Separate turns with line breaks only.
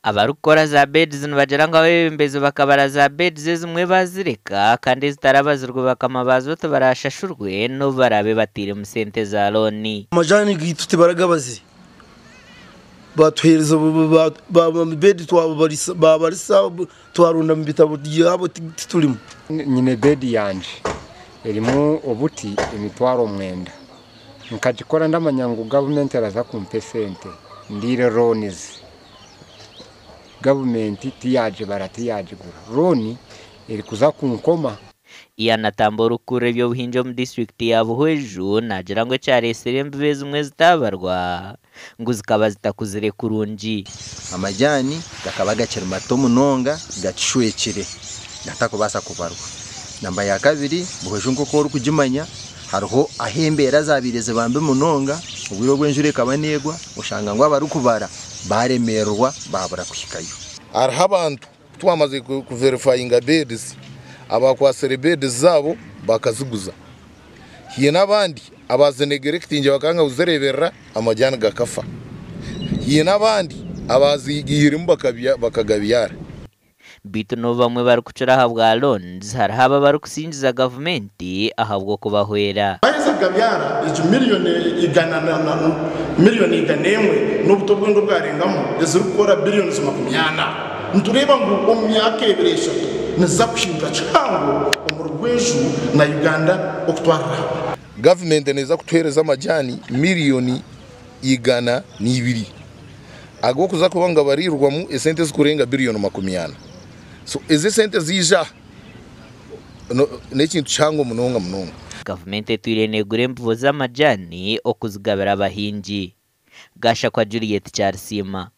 Abarikukora za beds nibagira ngu abeebembezi bakabara za beds ezimwe baazireka kandi ezitarabazirwe bakama baazo tibarashashurwe n'obu baraabe batairemu sente za looni.
Amajani gaitu tibaragabazire batuheereza bedi babarisa twarunda omu bitabo byabo titurimu.
Nyine bedi yangye erimu obuti 90,000 nkagikora ndamanya ngu gavumenti eraza kumpa esente ndiire loans. Gavumenti tiyagibara tiyagigura looni erikuza kunkoma.
Ian Atamba orikukurira eby'obuhingi omu disiturikiti ya Buhweju naagira ngu ekyareetsire embibo ezimwe zitaabarwa ngu zikaba zitakuzire kurungi.
Amajani gakaba gakiri mato munonga gakishwekire gatakubaasa kubarwa. Namba ya kabiri, Buhweju nk'oku orikugimanya hariho ahu embeera zabaire ziba mbi munonga, obwire obu enjura ekaba neegwa oshanga ngu abarikubara baremererwa babura kuhikayo.
Hariho abantu twamaze kuverifayinga beds, abakwatsire beds zaabo bakaziguza. Haine abandi abazinegerekitingi bakanga kuzireberera amajani gakafa. Haine abandi abazigihiremu bakagabyara.
Beitu n'obu bamwe barikukira aha bwa loans, hariho abo abarikusingiza gavumenti ahabw'okubahwera.
Baheza kugabyara egyo miliyoni 101 n'obuto obwingi obwarengamu ezirikukora biliyoni 40. Nitureeba ngu omu myaka 2, 3 niziza kuhindura kihango omuri Bweju na Uganda okutwarira hamwe.
Gavumenti neeza kutuheereza amajani miliyoni 102 ag'okuza kuba nga barirwamu esente ezikurenga biliyoni 40. So ezi esente ziija n'ekintu kihango munonga munonga.
Gavumenti etwire neegura embibo z'amajani okuzigabira abahingi. Gashakwa Juliet Kyarisiima.